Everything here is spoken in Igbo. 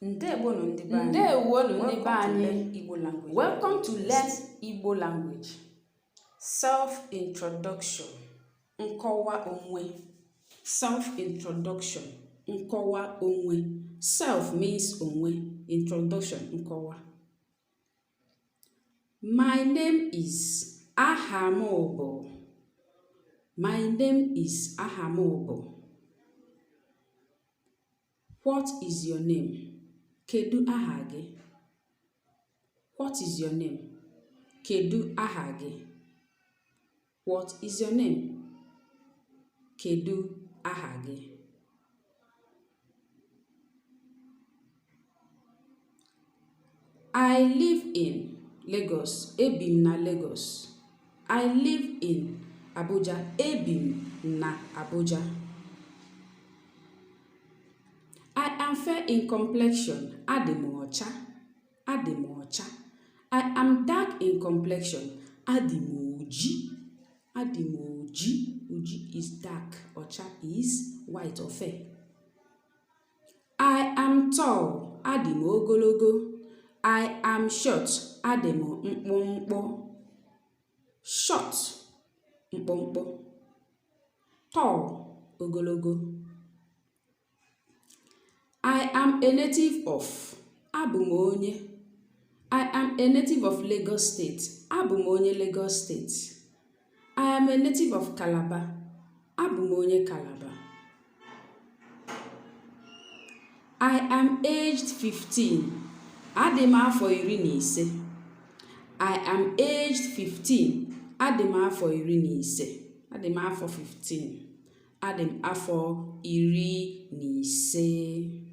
Ndewonu ndị be anyị. Ndewonu ndị be Welcome to anyị. Learn Igbo Language Welcome to Learn Podcast. Igbo Language. Self-introduction, nkọwa onwe. Self-introduction, nkọwa onwe. Self means onwe, introduction nkọwa. My name is aha m bụ. My name is aha m bụ. What is your name? Kedu aha gị? What is your name? Kedu aha gị? What is your name? Kedu aha gị? I live in Lagos. Ebi m na Lagos. I live in Abuja. Ebi m na Abuja. I am fair in complexion. Adị m ọcha. Adị m ọcha. I am dark in complexion. Adị m oji. Adị m oji. Oji is dark. Ọcha is white or fair. I am tall. Adị m ogologo. I am short. Adị m mkpụmkpụ. Short, mkpụmkpụ. Tall, ogologo. I am a native of. Abụ m onye. I am a native of Lagos State. Abụ m onye Lagos State. I am a native of Calabar. Abụ m onye Calabar. I am aged 15. Adị m afọ 15. I am aged 15. Adị m afọ 15. Adị m afọ 15. Adị m afọ 15.